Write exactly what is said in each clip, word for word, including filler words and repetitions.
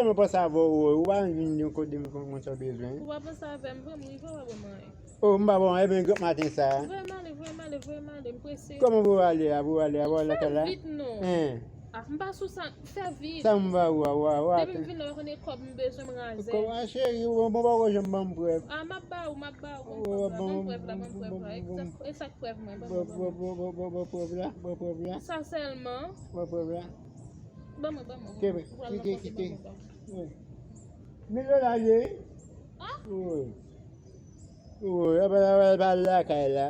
Mwen panse avè w, ou pa vin yon kote m konn sa w bezwen. Ou pa panse avè m vre, m rive, ou pa ban m anyen. Oh, m pa bon, ebyen, granp maten sa a. Voye m ale, voye m ale, voye m ale, m prese. Kòman pou w ale a, pou w ale a, pou w ale lakay la? Fè vit non. Hein. Ah, m pa sou sa, fè vit. Sa m ba ou a, ou a, ou a. Depi m vin la, ou konnen kòb m bezwen, m razè. Kòb a, cheri, ou bon, ou poko janm ban m prèv. Ah, m ap ba ou, m ap ba ou, ban m prèv la, ban m prèv la, ban m prèv la. E sa k prèv mwen, ban mwen, ban mwen. Ban prèv la, ban prèv la. Sa sèlman. Ban prèv la. Ban mwen, ban mwen. Kite, kite, kite. Wi. Mil dola ye. Ah? Wi. Wi, apre sa, apre sa, al lakay la.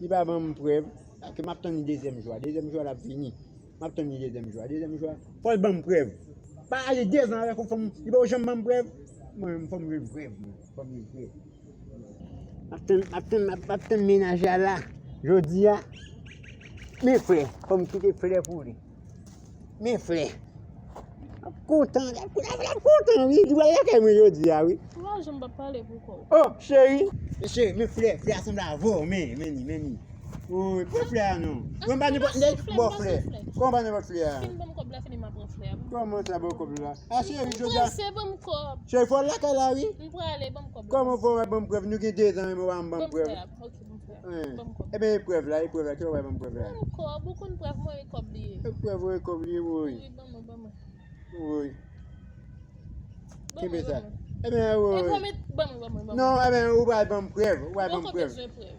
Li pa ban m prèv. Paske m ap tann li dezyèm jou a. Dezyèm jou a, l ap vini. M ap tann li dezyèm jou a. Dezyèm jou a, fò l ban m prèv. Pa ale dezan avèk yon fanm, li poko janm ban m prèv. Mwen, fò m jwenn prèv, mwen. Fò m jwenn prèv. M ap tann, m ap tann, m ap, m ap tann mennaj la la. Jodi a, men frè, fò m kite flè pou li. Men frè. M ap kontan, m ap kontan, m ap kontan, wi. Li pral lakay mwen jodi a, wi. Ou pa janm p ap pale pou kò w. Oh, cheri. Cheri, men flè, flè a sanble avè w, men, men li, men li. Woy, pran flè a non. Mwen pa nenpòt, m pa sou flè, m pa sou flè. Kòman pa nenpòt flè a? Fin ban m kòb la, fini m ap pran flè a. Kòman sa ban w kòb la? A cheri, jodi a. Prese, ban m kòb. Cheri, fò l lakay la, wi. M prale, ban m kòb la. Kòman fò w ban m prèv? Nou gen dezan, men w pa ban m prèv. Ban m flè a. Ok, ban m flè a. Hein. Ban m kòb. Ebyen, e prèv la, e prèv la, kilè w pral ban m prèv la? Ban m kòb, ou konn prèv mwen, e kòb li ye. E prèv, e kòb li ye, woy. Wi, ban mwen, ban mwen. Woy. Kenbe sa. Ebyen, woy. E pwomèt, ban mwen, ban mwen, ban mwen. Non, ebyen, ou pral ban m prèv, ou pral ban m prèv.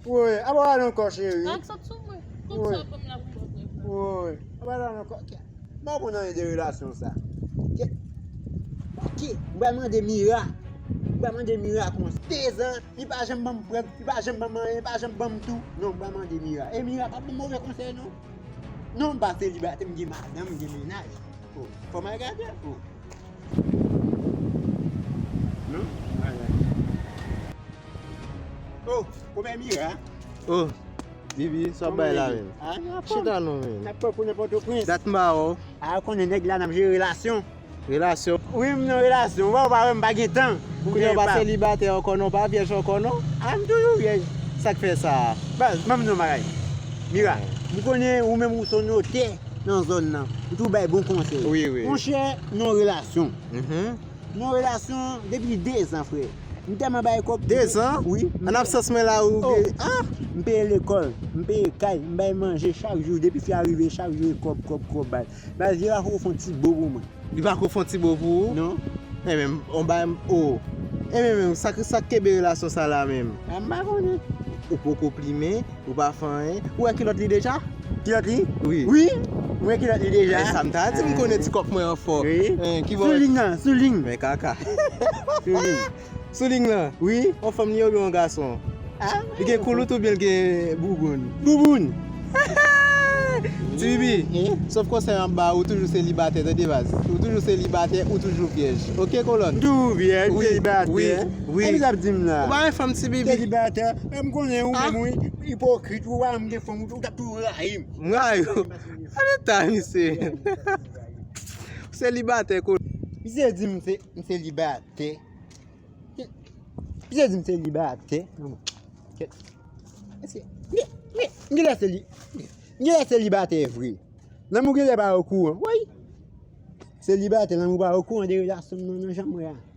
Woy, ap pale ankò, cheri. Ak sòt sou mwen. Kòb sa w ban m la pou m ba w prèv la. Woy, ap pale ankò. M pa konn anyen de relasyon sa. Ki, ki, m pral mande Mira. M pral mande Mira konsa. Dezan, li pa janm ban m prèv, li pa janm ban m anyen, li pa janm ban m tou. Non, m pral mande Mira. E Mira pa ban m move konsèy, non. Non, m pa selibatè, m gen madanm, m gen mennaj. Oh, fò m al gade. Oh. Non? Oh, kòmè Mira. Oh, Bibi, sa w bay la menm? Ah, n ap chita non menm. N ap pran pou nenpòt prens. Dat m pa wè w. Ah, konnen nèg la n ap jere relasyon. Relasyon? Wi, m nan relasyon. Ou pa, ou pa wè m pa gen tan. Kounye a w pa selibatè ankò non, w pa vyèj ankò non. Ah, m toujou vyèj. Sa k fè sa? Baz, ban m di w yon bagay. Mira, m konnen ou menm ou se yon notè nan zòn nan. Ou toujou bay bon konsèy. Wi, wi. Monchè, nan relasyon. Mhm. Nan relasyon depi dezan, frè. M tèlman bay kòb. Dezan? Wi. An absans mwen la, ou gen, ah! M peye lekòl, m peye kay, m bay manje chak jou. Depi fi a rive, chak jou e kòb, kòb, kòb, baz. Baz, li pa ko fè yon ti bo pou mwen. Li pa ko fè yon ti bo pou ou? Non. Enben, on ba, oh. Enben, menm, sa, sa k kenbe relasyon sa la menm? Ah, m pa konnen. Ou poko plimen, ou pa fè anyen. Ou wè kilòt li deja? Kilòt li? Wi. Wi, m wè kilòt li deja. E sa m ta di, m konnen ti kòp mwen an fò. Wi. Hein, ki bò? Sou liy nan, sou liy. Men kaka. Sou liy. Sou liy lan? Wi. On fanm li ye oubyen on gason? Ah, li gen koulout oubyen li gen bouboun? Bouboun. Ti Bibi, sòf konsèy m ap ba ou, ou toujou selibatè, tande baz. Ou toujou selibatè, ou toujou vyèj. Oke, kolòn? M toujou vyèj, selibatè. Wi, wi. Sa w ap di m la? Ou pa yon fanm, Ti Bibi. Selibatè, e m konnen ou menm, ou ipokrit, ou pa janm gen fanm, ou t ap toujou rayi m. M rayi w. Gade ta misye. Selibatè, kolòn. Misye di m se, m selibatè. Misye di m selibatè. Èske, m genlè seli-, m genlè selibatè vre. Lanmou genlè pa okouran. Woy! Selibatè, lanmou pa okouran de relasyon m nan, nan janm wè a.